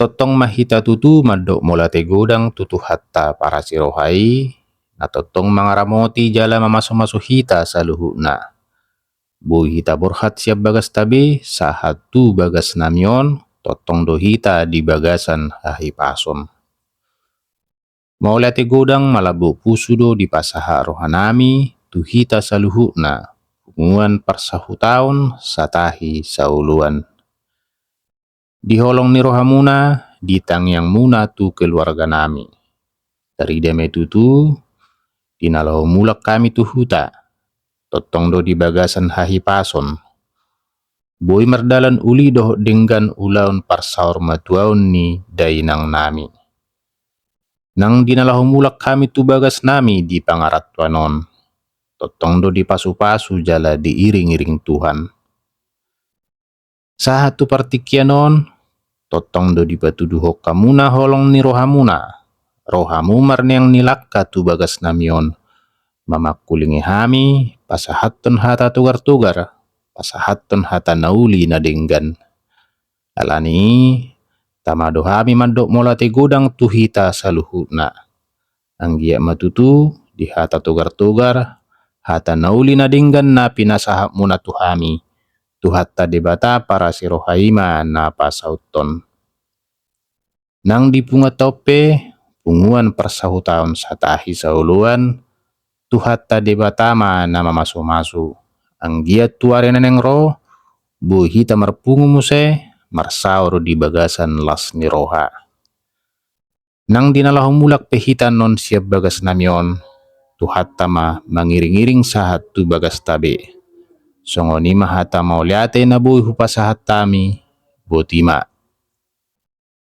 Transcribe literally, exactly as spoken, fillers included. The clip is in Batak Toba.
Tongtong ma hita tutu mandok mauliate godang tu Tuhanta parasi roha i, na tongtong mangaramoti jala mamasumasu hita saluhutna. Boi hita borhat sian bagasta be sahat tu bagasnami on, tongtong do hita di bagasan hahipason. Mauliate godang malambok pusu do dipasahat rohanami tu hita saluhutna, punguan parsahutaon satahi saoloan. Di holong ni rohamuna, di tangiangmuna tu keluarganami. Tarida ma i tutu, di na laho mulak hami tu huta, tongtong do di bagasan hahipason. Boi mardalan uli dohot denggan ulaon parsaurmatuaon ni dainangnami. Nang di na laho mulak hami tu bagasnami di pangarantoan on, tongtong do dipasupasu jala diiringiring Tuhan. Sahat tu partingkian on, tongtong do dipatuduhon hamuna holong ni rohamuna, rohamu marneang ni langka tu bagasnami on, mamangkulingi hami pasahathon hata togartogar, pasahathon hata na uli na denggan. Alani i, tama do hami mandok mauliate godang tu hita saluhutna. Anggiat ma tutu di hata togartogar, hata na uli na denggan na pinasahatmuna tu hami, Tuhanta Debata parasi roha i ma na pasauthon. Nang di punguanta on pe, punguan parsahutaon satahi saoloan, Tuhanta Debata ma na mamasumasu. Anggiat tu ari na naeng ro, boi hita marpungu muse, marsaor di bagasan las ni roha. Nang di na laho mulak pe hita annon sian bagasnami on, Tuhanta ma mangiringiring sahat tu bagasta be. Songon i ma hata mauliate na boi hupasahat hami, boti ma.